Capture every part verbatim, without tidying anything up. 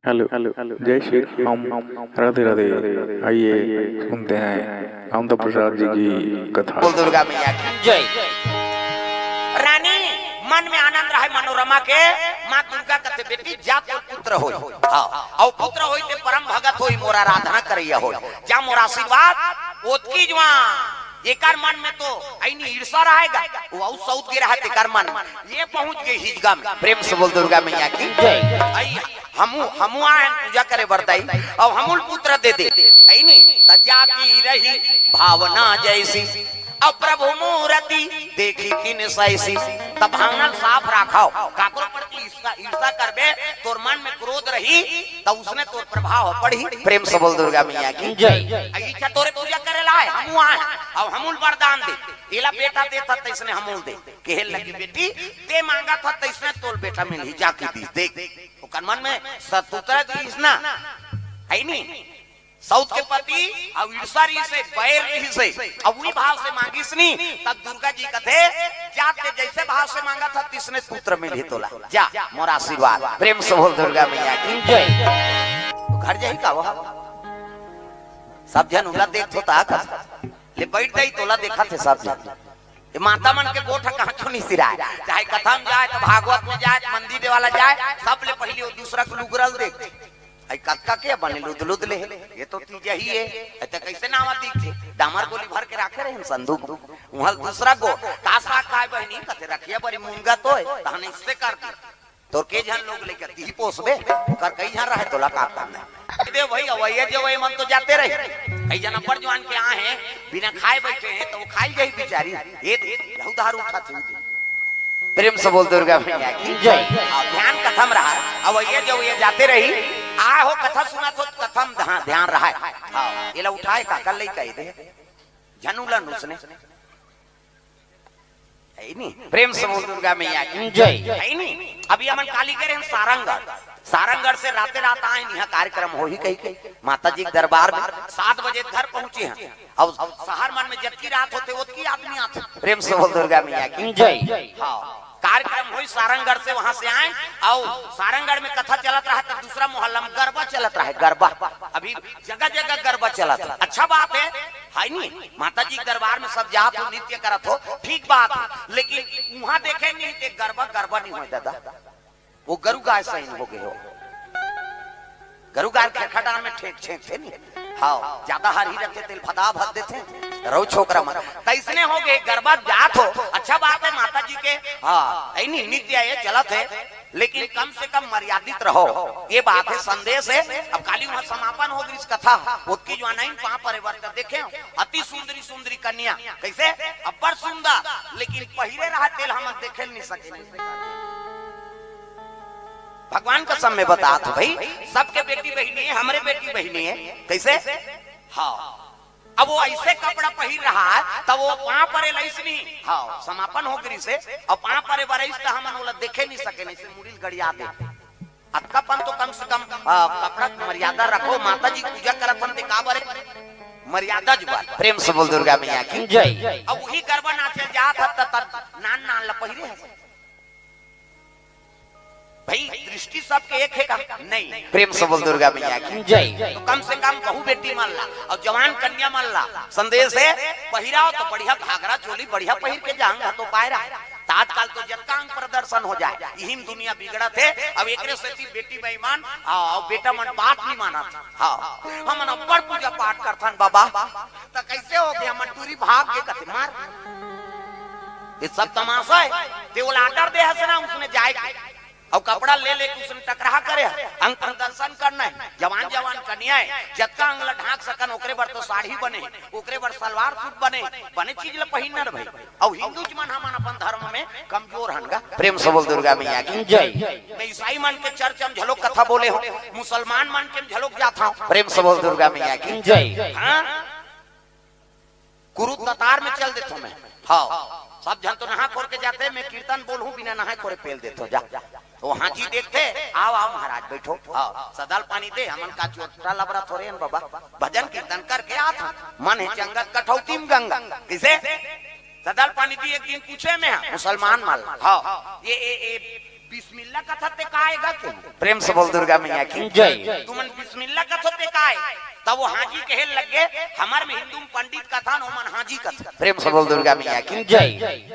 Hello, जय श्री राम, राधे राधे। आइए, सुनते हैं कामता प्रसाद जी की कथा। बोल दुर्गा मैया की। जय। रानी मन में आनंद रहे मनोरमा के, माँ दुर्गा कथे, "बेटी, जा तोर पुत्र होई।" हाँ, अउ पुत्र होई ते परम भगत होई, मोर आराधना करैया होई, जा मोर आशीर्वाद ओतकी जुआ। एकर मन में तो ऐनी ईर्षा रहेगा, वो अउ सऊत गे रहा तेकर मन में। ये पहुंच गई हिजगा में। प्रेम से बोल दुर्गा मैया की। जय। आई हमू, हमू आए हैं पूजा करे बर दाई, अउ हमू ल पुत्र दे दे, है नी? त जा की रही भावना जैसी, अउ प्रभु मूरति देखी तिन सैसी। त भावना ल साफ राखव, काकरो प्रति ईर्षा, ईर्षा करबे, तोर मन में क्रोध रही, त उसने तोर प्रभाव पड़ही। प्रेम से बोल दुर्गा मैया की। जय। आ इच्छा तोरे पूजा करे ला आए, हमू आए हैं, अउ हमू ल वरदान दे, एला बेटा देता तैसने हमू ल दे। कहे लगी, "बेटी, ते मांगा था तैसने तोल बेटा मिलही, जाके दी, देख।" ओकर मन में शत्रुता रहिस ना, है नी? सऊत के पति अउ ईर्षा रहिस हे, बैर रहिस हे, अउ उही भाव से मांगिस नी, तब दुर्गा जी कथे, "जा ते जैसे भाव से मांगा था, तैसने पुत्र मिलही तोला, जा, मोर आशीर्वाद।" प्रेम से बोल दुर्गा मैया की। जय। घर जाही का वो? सब झन उला देखत होता का? ले बैठ जाई, तोला देखत हे सब झन। ये माता मन के गोठ कहाँ क्यों नहीं सिराए? चाहे कथा में जाए, तो भागवत में जाए, तो मंदिर वाला जाए, सब ले पहले वो दूसरा के लुगरा ल देख। आई कतका के बने लुद लुद ले, ये तो तीजा ही है। ऐ तो कैसे नावा दिखथे? डामर गोली भर के राखे रहे हम संदूक। वहाँ दूसरा गोठ, "का साग खाए बहिनी?" कथे, "रखिया बरी मुनगा तो है, तहन इससे कर दी।" तोर के झन लोग लेके तीही पोसबे, ओकर कई झन रहे, तोला का काम है? दे भाई, अवैया जे वही मन तो जाते रही। कई झन अब्बड़ जुआन के आए हैं, बिना खाए बैठे हैं, तो वो खाई जाही बिचारी। ये दे, लहू धार उठा थी। प्रेम से बोल दुर्गा मैया की। जय। हाँ, ध्यान कथा में रहा, अवैया जे वही जाते रही, आ हो कथा सुनत हो, कथा में ध्यान, ध्यान रहा है। हाँ, एला उठाए का, कल लई कही दे। झन उलन उसने। है नी? प्रेम से बोल दुर्गा मैया की। जय। है नी? अभी हमन काली करे हम सारंगढ़, सारंगढ़ से राते रात आए, यहाँ कार्यक्रम होही कही के माता जी के दरबार में सात बजे घर पहुंचे हैं। अब शहर मन में जतकी रात होथे, ओतकी आदमी आथे। प्रेम से बोल दुर्गा मैया की। जय। हाँ, कार्यक्रम होई सारंगढ़ से, वहां से आए, अउ सारंगढ़ में कथा चलत रहा, तो दूसरा मोहल्ला में गरबा चलत रहा है, गरबा। अभी जगह जगह गरबा चलत है, अच्छा बात है, है नी? माता जी के दरबार में सब जात हो, नृत्य करत हो, ठीक बात है, लेकिन वहां देखे नहीं ते गरबा, गरबा नहीं होय दादा, वो गरु गाय सही हो गए हो। गरु गाय खेखटा में ठेक छेंक थे नी। हाँ, ज्यादा हरही रखे तेल फदा भर देथे। रहो छोकरा मन, कैसने हो गए, गरबा जात हो, अच्छा बात है माता जी के। हाँ, ऐ नी नृत्य ये चलत है, लेकिन कम से कम मर्यादित रहो, ये बात है, संदेश है। अब काली वहाँ समापन हो गई इस कथा, ओतकी जो नहीं पाँव परे बर त देखे हो, अति सुंदरी सुंदरी कन्या, कैसे अब्बड़ सुंदर, लेकिन पहिरे रहा तेल हमन देखे नहीं सके। भगवान कसम में बतात हो भाई, सबके बेटी बहिनी है, हमरे बेटी बहिनी है, कैसे? हाँ, अब वो ऐसे कपड़ा पहिर रहा है, तब वो पाँव परे लइस नहीं। हाँ, समापन हो गई से, अउ पाँव परे बर अइस त हमन ओला देखे नहीं सके, नहीं से मुड़ी ल गड़िया दे। अतका पन तो कम से कम, आ, कपड़ा के मर्यादा रखो। माता जी पूजा करत हन ते का बरे? मर्यादा जुबान। प्रेम से बोल दुर्गा मैया की। जय। अब वही गरबा नाचे जात हत त नान नान ल पहिरे है। भाई, दृष्टि सबके एक है का? नहीं। प्रेम से बोल दुर्गा मैया की। जय। तो कम से कम बहू बेटी मन ला अउ जवान कन्या मन ला संदेश है, पहिराव तो बढ़िया घाघरा चोली बढ़िया पहिर के जांग तो पायरा। त आजकल तो जतका अंग प्रदर्शन हो जाए, इही म दुनिया बिगड़त है। अब एकरे सेती बेटी बेईमान, आ, अउ बेटा मन बात नहीं मानत। हाँ, हमन अब्बड़ पूजा पाठ करथन बाबा, त कैसे हो गया, हमन टूरी भाग के कथे मार। ये सब तमाशा है। ते ओला order दे हस ना, उसने जाए के। अउ कपड़ा ले लेके उसने टकराहा करे है। अंग प्रदर्शन करना है। जवान जवान कन्या है, जतका अंग ला ढांक सकन, ओकरे बर तो साड़ी बने, ओकरे बर सलवार सूट बने, बने चीज ला पहिनना रे भाई। अउ हिंदू मन हमन अपन धर्म में कमजोर हन गा। प्रेम से बोल दुर्गा मैया की। जय। मैं ईसाई मन के चर्च में झलोक कथा बोले हो, मुसलमान मन के झलोक जात हूँ। प्रेम से बोल दुर्गा मैया की। जय। हाँ, कुरुद दतार में चल देथो मैं। हाँ, सब झन तो नहा खोर के जाते, मैं कीर्तन बोलहूँ, बिना नहाए खोरे पेल देथो, जा। तो हाँ जी देखते, आओ, आओ महाराज, बैठो। हाँ, सदा ल पानी दे, हमन का चोटा लबरा थोरे हन बाबा, भजन कीर्तन करके आत हन, मन है चंगत कठौती में गंगा। किसे? सदा ल पानी दी, एक दिन पूछे मैं, हाँ, मुसलमान मन ला, हाँ, ये, ये, ये बिस्मिल्ला कथत ते काय गा के? प्रेम से बोल दुर्गा मैया की जय। तुमन बिस्मिल्ला कथो ते काय? तब वो हाजी कहे लगे, हमर में हिंदू में पंडित कथन, ओमन हाजी कथन। प्रेम से बोल दुर्गा मैया की जय।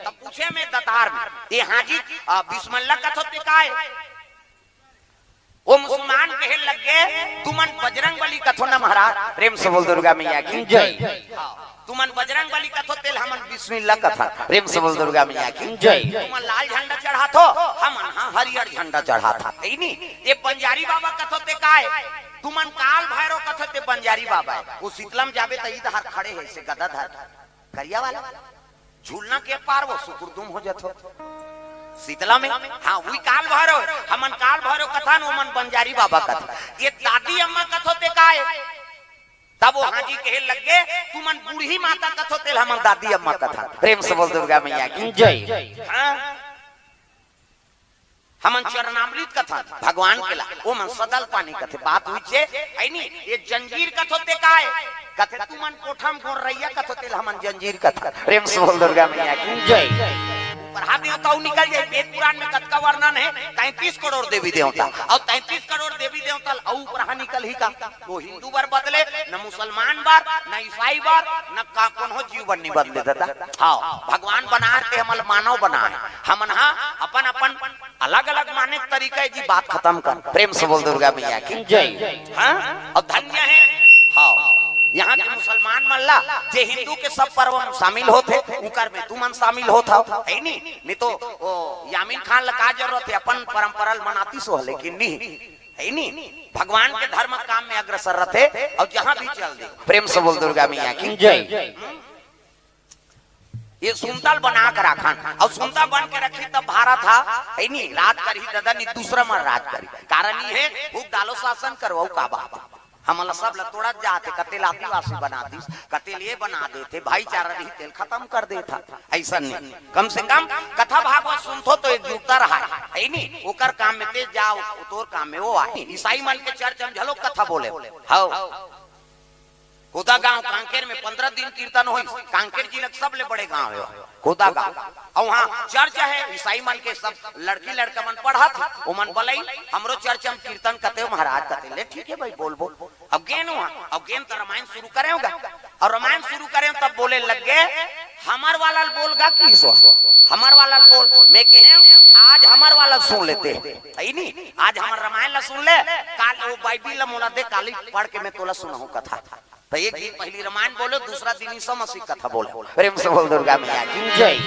तब पूछे में दतार में, ये हाजी, आ, बिस्मिल्ला कथो ते काय? वो मुसलमान कहे लगे, तुमन बजरंग बली कथो ना महाराज। प्रेम से बोल दुर्गा मैया की जय। हाँ, तुमन बजरंग बली कथो तेल हमन बिस्मिल्ला कथन। प्रेम से बोल दुर्गा मैया की जय। तुमन लाल झंडा चढ़ाथो, हमन हा हरियर झंडा चढ़ाथन। तई नी, ये बंजारी बाबा कथो ते काय? तुमन काल भैरव कथो ते बंजारी बाबा है। वो शीतलम जाबे त ई तहार खड़े है से गदा धर। करिया वाला। झूलना के पार वो सुकुरदुम हो जथो। शीतला में, हाँ, वही काल भैरव, हमन काल भैरव कथन, ओमन बंजारी बाबा कथन। ये दादी अम्मा कथो ते काय? तब वो हाजी कहे लगे, तुमन बूढ़ी माता कथो तेल हमन दादी अम्मा कथन। प्रेम से बोल दुर्गा मैया की जय। हाँ? हमन चरणामृत कथन भगवान के ला, ओमन सदल पानी कथे। बात हुई छे, है नी? ये जंजीर कथो ते काय? कथे तुमन कोठम गोरैया कथो तेल हमन जंजीर कथन। प्रेम से बोल दुर्गा मैया की जय। ऊपरहा देवता अउ निकल जाए, वेद पुराण में कतका वर्णन है, तैंतीस करोड़ देवी देवता, अउ तैंतीस करोड़ देवी देवता अउ ऊपरहा निकल ही का? वो हिंदू बर बदले, न मुसलमान बर, न ईसाई बर, न का कोनो जीव बर नहीं बदले दादा। हाँ, भगवान बना के हमन मानव बना है, हमन हा अपन अपन अलग-अलग माने के तरीका है जी, बात खतम कर। प्रेम से बोल दुर्गा मैया की जय। हाँ? अउ धन्य है, हाँ, यहाँ के मुसलमान मन ला, जे हिंदू के सब पर्व में शामिल होथे, उकर में तुमन शामिल होथव, है नी? नहीं तो ओ यामीन खान ला का जरूरत है, अपन परंपरा ल मनातिस हो, लेकिन नहीं, है नी? भगवान के धर्म काम में अग्रसर रथे, अउ जहाँ भी चल दे। प्रेम से बोल दुर्गा मैया की जय। ये सुंदर बना के राखन, अउ सुंदर बन के रखी तब भारत हा, है नी, राज करही दादा, नी दूसरा मन राज करही। कारण ये है, फूंक डालो शासन करो, अउ का बात है? हमन ला सब ला तोड़त जाथे, कते ला आदिवासी बना दिस, कते ले बना देथे, भाईचारा रही तेल खतम कर देथा। ऐसा नहीं, कम से कम कथा भागवत सुनथो तो एकजुटता रहा, है नी? ओकर काम में ते जाओ, तोर काम में वो आए। ईसाई मन के चर्च हम झलो कथा बोले, हव। कोदा गांव कांकेर में पंद्रह दिन कीर्तन होइस। कांकेर जिला के सबले बड़े गांव है कोदा गांव। अउ वहाँ चर्च है, ईसाई मन के सब लड़की लड़का मन पढ़त हे, ओमन बलई, हमरो चर्च में कीर्तन कते हो महाराज, कते ले, ठीक है भाई, बोल बोल। अब गेन वहाँ, अब गेन तो रामायण शुरू करे होगा, अउ रामायण शुरू करे तब बोले लग गए, हमर वाला ल बोल गा कि सो, हमर वाला ल बोल। मैं कहे, आज हमर वाला ल सुन लेते हैं, है नी? आज हमर रामायण ला सुन ले, काल वो बाइबिल ला मोला दे, काली पढ़ के मैं तोला सुनाहूं कथा। तो एक दिन पहली रामायण बोलो, दूसरा दिन ईसा मसीह कथा बोलो। प्रेम से बोल दुर्गा मैया की जय।